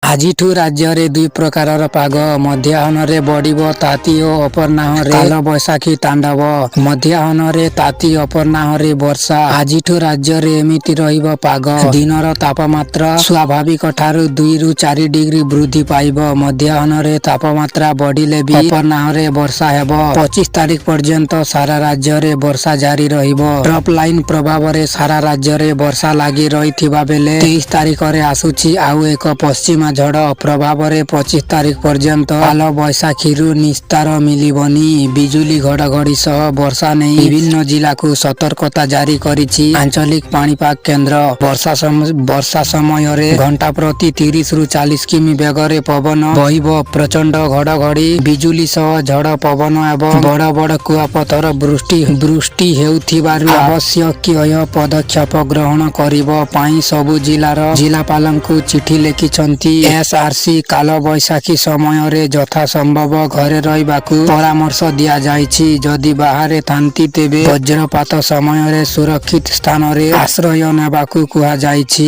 ଆଜିଠୁ ରାଜ୍ୟରେ ଦୁଇ ପ୍ରକାରର ପାଗ। ମଧ୍ୟାହ୍ନରେ ବଢିବ ତାତି ଓ ଅପରାହ୍ନରେ କାଳବୈଶାଖୀ ତାଣ୍ଡବ। ମଧ୍ୟାହ୍ନରେ ତାତି, ଅପରାହ୍ନରେ ବର୍ଷା। ଆଜିଠୁ ରାଜ୍ୟରେ ଏମିତି ରହିବ ପାଗ। ଦିନର ତାପମାତ୍ରା ସ୍ୱାଭାବିକ ଠାରୁ 2ରୁ 4 ଡିଗ୍ରୀ ବୃଦ୍ଧି ପାଇବ। ମଧ୍ୟାହ୍ନରେ ତାପମାତ୍ରା ବଢିଲେ ବି ଅପରାହ୍ନରେ ବର୍ଷା ହେବ। 25 ତାରିଖ ପର୍ଯ୍ୟନ୍ତ ସାରା ରାଜ୍ୟରେ ବର୍ଷା ଜାରି ରହିବ। ଟ୍ରପ୍ ଲାଇନ ପ୍ରଭାବରେ ସାରା ରାଜ୍ୟରେ ବର୍ଷା ଲାଗି ରହିଥିବା ବେଳେ 23 ତାରିଖରେ ଆସୁଛି ଆଉ ଏକ ପଶ୍ଚିମା ଝଡ଼। ପ୍ରଭାବରେ 25 ତାରିଖ ପର୍ଯ୍ୟନ୍ତ କାଳବୈଶାଖୀରୁ ନିସ୍ତାର ମିଳିବନି। ବିଜୁଳି ଘଡ଼ଘଡ଼ି ସହ ବର୍ଷା ନେଇ ବିଭିନ୍ନ ଜିଲ୍ଲାକୁ ସତର୍କତା ଜାରି କରିଛି ଆଞ୍ଚଳିକ ପାଣିପାଗ କେନ୍ଦ୍ର। ବର୍ଷା ସମୟରେ ଘଣ୍ଟା ପ୍ରତି 30ରୁ 40 କିମି ବେଗରେ ପବନ ବହିବ। ପ୍ରଚଣ୍ଡ ଘଡ଼ଘଡ଼ି ବିଜୁଳି ସହ ଝଡ଼ ପବନ ଏବଂ ବଡ଼ ବଡ଼ କୁଆପଥର ବୃଷ୍ଟି ହେଉଥିବାରୁ ଆବଶ୍ୟକୀୟ ପଦକ୍ଷେପ ଗ୍ରହଣ କରିବା ପାଇଁ ସବୁ ଜିଲ୍ଲାର ଜିଲ୍ଲାପାଳଙ୍କୁ ଚିଠି ଲେଖିଛନ୍ତି ଏସ୍ଆରସି। କାଳବୈଶାଖୀ ସମୟରେ ଯଥା ସମ୍ଭବ ଘରେ ରହିବାକୁ ପରାମର୍ଶ ଦିଆଯାଇଛି। ଯଦି ବାହାରେ ଥାନ୍ତି, ତେବେ ବଜ୍ରପାତ ସମୟରେ ସୁରକ୍ଷିତ ସ୍ଥାନରେ ଆଶ୍ରୟ ନେବାକୁ କୁହାଯାଇଛି।